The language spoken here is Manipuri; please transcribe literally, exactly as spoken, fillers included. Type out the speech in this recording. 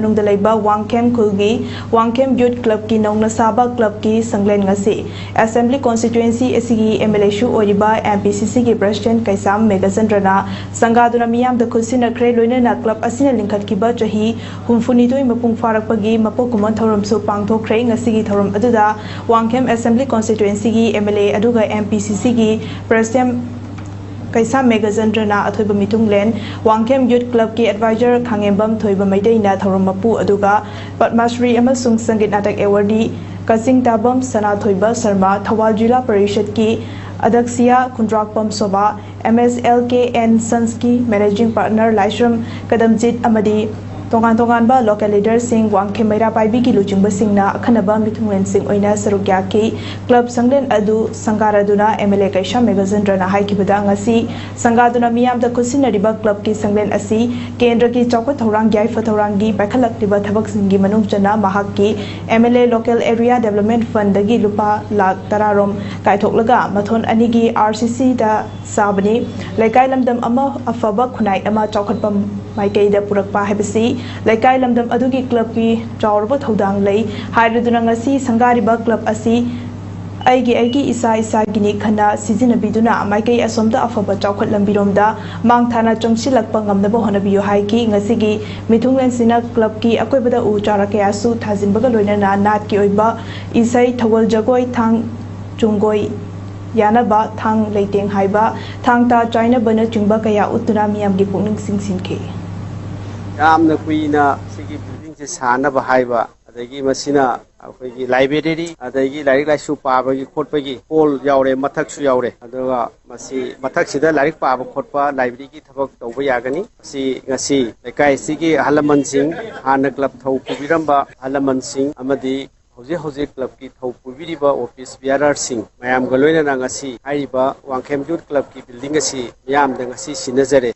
ꯃꯅꯨꯡꯗ ꯂꯩꯕ ꯋꯥꯡꯈꯦꯝ ꯈꯨꯜꯒꯤ ꯋꯥꯡꯈꯦꯝ ꯌꯨꯠ ꯀ꯭ꯂꯕꯀꯤ ꯅꯧꯅ ꯁꯥꯕ ꯀ꯭ꯂꯕꯀꯤ ꯁꯪꯂꯦꯟ ꯉꯁꯤ ꯑꯦꯁꯦꯝꯕ꯭ꯂꯤ ꯀꯣꯟꯁꯇꯤꯇ꯭ꯋꯦꯟꯁꯤ ꯑꯁꯤꯒꯤ ꯑꯦꯝ ꯑꯦꯜ ꯑꯦꯁꯨ ꯑꯣꯏꯔꯤꯕ ꯑꯦꯝ ꯄꯤ ꯁꯤ ꯁꯤꯒꯤ ꯄ꯭ꯔꯁꯤꯗꯦꯟꯠ ꯀꯩꯁꯥꯝ ꯃꯦꯘꯆꯟꯗ꯭ꯔꯅ ꯁꯪꯒꯥꯗꯨꯅ ꯃꯤꯌꯥꯝꯗ ꯈꯨꯠꯁꯤꯟꯅꯈ꯭ꯔꯦ꯫ ꯂꯣꯏꯅꯅ ꯀ꯭ꯂꯕ ꯑꯁꯤꯅ ꯂꯤꯡꯈꯠꯈꯤꯕ ꯆꯍꯤ ꯍꯨꯝꯐꯨꯅꯤꯊꯣꯏ ꯃꯄꯨꯡ ꯐꯥꯔꯛꯄꯒꯤ ꯃꯄꯣꯛ ꯀꯨꯝꯑꯣꯟ ꯊꯧꯔꯝꯁꯨ ꯄꯥꯡꯊꯣꯛꯈ꯭ꯔꯦ꯫ ꯉꯁꯤꯒꯤ ꯊꯧꯔꯝ ꯑꯗꯨꯗ ꯋꯥꯡꯈꯦꯝ ꯑꯦꯁꯦꯝꯕ꯭ꯂꯤ ꯀꯣꯟꯁꯇꯤꯇ꯭ꯋꯦꯟꯁꯤꯒꯤ ꯑꯦꯝ ꯑꯦꯜ ꯑꯦ ꯑꯗꯨꯒ ꯑꯦꯝ ꯄꯤ ꯁꯤ ꯁꯤꯒꯤ ꯄ꯭ꯔꯁꯤꯗꯦꯟꯠ ꯀꯩꯁꯥꯝ ꯃꯦꯘꯆꯟꯗ꯭ꯔꯅ ꯑꯊꯣꯏꯕ ꯃꯤꯊꯨꯡꯂꯦꯟ, ꯋꯥꯡꯈꯦꯝ ꯌꯨꯠ ꯀ꯭ꯂꯕꯀꯤ ꯑꯦꯗꯚꯥꯏꯖꯔ ꯈꯥꯉꯦꯝꯕꯝ ꯊꯣꯏꯕ ꯃꯩꯇꯩꯅ ꯊꯧꯔꯝ ꯃꯄꯨ, ꯑꯗꯨꯒ ꯄꯗꯃꯁ꯭ꯔꯤ ꯑꯃꯁꯨꯡ ꯁꯪꯒꯤꯠ ꯅꯥꯇꯛ ꯑꯦꯋꯥꯔꯗꯤ ꯀꯛꯆꯤꯡ ꯇꯥꯕꯝ ꯁꯅꯥꯊꯣꯏꯕ ꯁꯔꯃ, ꯊꯧꯕꯥꯜ ꯖꯤꯂꯥ ꯄꯔꯤꯁꯠꯀꯤ ꯑꯗꯛꯁꯤꯌꯥ ꯈꯨꯟꯗ꯭ꯔꯥꯛꯄꯝ Shobha, M S L K N ꯁꯟꯁꯀꯤ ꯃꯦꯅꯦꯖꯤꯡ ꯄꯥꯔꯠꯅꯔ ꯂꯥꯏꯁ꯭ꯔꯝ ꯀꯗꯝꯖꯤꯠ ꯑꯃꯗꯤ ꯇꯣꯉꯥꯟ ꯇꯣꯉꯥꯟꯕ ꯂꯣꯀꯦꯜ ꯂꯤꯗꯔꯁꯤꯡ, ꯋꯥꯡꯈꯦꯝ ꯃꯩꯔꯥ ꯄꯥꯏꯕꯤꯒꯤ ꯂꯨꯆꯤꯡꯕꯁꯤꯡꯅ ꯑꯈꯟꯅꯕ ꯃꯤꯊꯨꯡꯂꯦꯟꯁꯤꯡ ꯑꯣꯏꯅ ꯁꯔꯨꯛ ꯌꯥꯈꯤ꯫ ꯀ꯭ꯂꯕ ꯁꯪꯂꯦꯟ ꯑꯗꯨ ꯁꯪꯒꯥꯔꯗꯨꯅ ꯑꯦꯝ ꯑꯦꯜ ꯑꯦ ꯀꯩꯁꯥꯝ ꯃꯦꯘꯆꯟꯗ꯭ꯔꯅ ꯍꯥꯏꯈꯤꯕꯗ, ꯉꯁꯤ ꯁꯪꯒꯥꯗꯨꯅ ꯃꯤꯌꯥꯝꯗ ꯈꯨꯠꯁꯤꯟꯅꯔꯤꯕ ꯀ꯭ꯂꯕꯀꯤ ꯁꯪꯂꯦꯟ ꯑꯁꯤ ꯀꯦꯟꯗ꯭ꯔꯒꯤ ꯆꯥꯎꯈꯠ ꯊꯧꯔꯥꯡ, ꯌꯥꯏꯐ ꯊꯧꯔꯥꯡꯒꯤ ꯄꯥꯏꯈꯠꯂꯛꯂꯤꯕ ꯊꯕꯛꯁꯤꯡꯒꯤ ꯃꯅꯨꯡ ꯆꯟꯅ ꯃꯍꯥꯛꯀꯤ M L A local area development ꯐꯟꯗꯒꯤ ꯂꯨꯄꯥ ꯂꯥꯈ ꯇꯔꯥꯔꯣꯝ ꯀꯥꯏꯊꯣꯛꯂꯒ ꯃꯊꯣꯟ ꯑꯅꯤꯒꯤ ꯑꯥꯔ ꯁꯤ ꯁꯤꯗ ꯁꯥꯕꯅꯤ꯫ ꯂꯩꯀꯥꯏ ꯂꯝꯗꯝ ꯑꯃ ꯑꯐꯕ ꯈꯨꯟꯅꯥꯏ ꯑꯃ ꯆꯥꯎꯈꯠꯄ ꯃꯥꯏꯀꯩꯗ ꯄꯨꯔꯛꯄ ꯍꯥꯏꯕꯁꯤ ꯂꯩꯀꯥꯏ ꯂꯝꯗꯝ ꯑꯗꯨꯒꯤ ꯀ꯭ꯂꯕꯀꯤ ꯆꯥꯎꯔꯕ ꯊꯧꯗꯥꯡ ꯂꯩ ꯍꯥꯏꯔꯗꯨꯅ, ꯉꯁꯤ ꯁꯪꯒꯥꯔꯤꯕ ꯀ꯭ꯂꯕ ꯑꯁꯤ ꯑꯩꯒꯤ ꯑꯩꯒꯤ ꯏꯁꯥ ꯏꯁꯥꯒꯤꯅꯤ ꯈꯟꯅ ꯁꯤꯖꯤꯟꯅꯕꯤꯗꯨꯅ ꯃꯥꯏꯀꯩ ꯑꯁꯣꯝꯗ ꯑꯐꯕ ꯆꯥꯎꯈꯠ ꯂꯝꯕꯤꯔꯣꯝꯗ ꯃꯥꯡ ꯊꯥꯅ ꯆꯪꯁꯤꯜꯂꯛꯄ ꯉꯝꯅꯕ ꯍꯣꯠꯅꯕꯤꯌꯨ ꯍꯥꯏꯈꯤ꯫ ꯉꯁꯤꯒꯤ ꯃꯤꯊꯨꯡꯂꯦꯟꯁꯤꯅ ꯀ꯭ꯂꯕꯀꯤ ꯑꯀꯣꯏꯕꯗ ꯎ ꯆꯥꯔꯥ ꯀꯌꯥꯁꯨ ꯊꯥꯖꯤꯟꯕꯒ ꯂꯣꯏꯅꯅ ꯅꯥꯠꯀꯤ ꯑꯣꯏꯕ ꯏꯁꯩ, ꯊꯧꯒꯜ ꯖꯒꯣꯏ, ꯊꯥꯡ ꯆꯣꯡꯒꯣꯏ ꯌꯥꯅꯕ, ꯊꯥꯡ ꯂꯩꯇꯦꯡ ꯍꯥꯏꯕ, ꯊꯥꯡ ꯇꯥ ꯆꯥꯏꯅꯕꯅꯆꯤꯡꯕ ꯀꯌꯥ ꯎꯠꯇꯨꯅ ꯃꯤꯌꯥꯝꯒꯤ ꯄꯨꯛꯅꯤꯡ ꯆꯤꯡꯁꯤꯟꯈꯤ꯫ ꯌꯥꯝꯅ ꯀꯨꯏꯅ ꯁꯤꯒꯤ ꯕꯤꯜꯗꯤꯡꯁꯦ ꯁꯥꯅꯕ ꯍꯥꯏꯕ, ꯑꯗꯒꯤ ꯃꯁꯤꯅ ꯑꯩꯈꯣꯏꯒꯤ ꯂꯥꯏꯕ꯭ꯔꯦꯔꯤ, ꯑꯗꯒꯤ ꯂꯥꯏꯔꯤꯛ ꯂꯥꯏꯁꯨ ꯄꯥꯕꯒꯤ ꯈꯣꯠꯄꯒꯤ ꯍꯣꯜ ꯌꯥꯎꯔꯦ, ꯃꯊꯛꯁꯨ ꯌꯥꯎꯔꯦ꯫ ꯑꯗꯨꯒ ꯃꯁꯤ ꯃꯊꯛꯁꯤꯗ ꯂꯥꯏꯔꯤꯛ ꯄꯥꯕ ꯈꯣꯠꯄ, ꯂꯥꯏꯕ꯭ꯔꯦꯔꯤꯒꯤ ꯊꯕꯛ ꯇꯧꯕ ꯌꯥꯒꯅꯤ꯫ ꯃꯁꯤ ꯉꯁꯤ ꯂꯩꯀꯥꯏ ꯑꯁꯤꯒꯤ ꯑꯍꯜ ꯂꯃꯟꯁꯤꯡ, ꯍꯥꯟꯅ ꯀ꯭ꯂꯕ ꯊꯧ ꯄꯨꯕꯤꯔꯝꯕ ꯑꯍꯜ ꯂꯃꯟꯁꯤꯡ ꯑꯃꯗꯤ ꯍꯧꯖꯤꯛ ꯍꯧꯖꯤꯛ ꯀ꯭ꯂꯕꯀꯤ ꯊꯧ ꯄꯨꯕꯤꯔꯤꯕ ꯑꯣꯐꯤꯁ ꯕꯤꯌꯥꯔꯔꯁꯤꯡ ꯃꯌꯥꯝꯒ ꯂꯣꯏꯅꯅ ꯉꯁꯤ ꯍꯥꯏꯔꯤꯕ ꯋꯥꯡꯈꯦꯝ ꯌꯨꯠ ꯀ꯭ꯂꯕꯀꯤ ꯕꯤꯜꯗꯤꯡ ꯑꯁꯤ ꯃꯤꯌꯥꯝꯗ ꯉꯁꯤ ꯁꯤꯟꯅꯖꯔꯦ꯫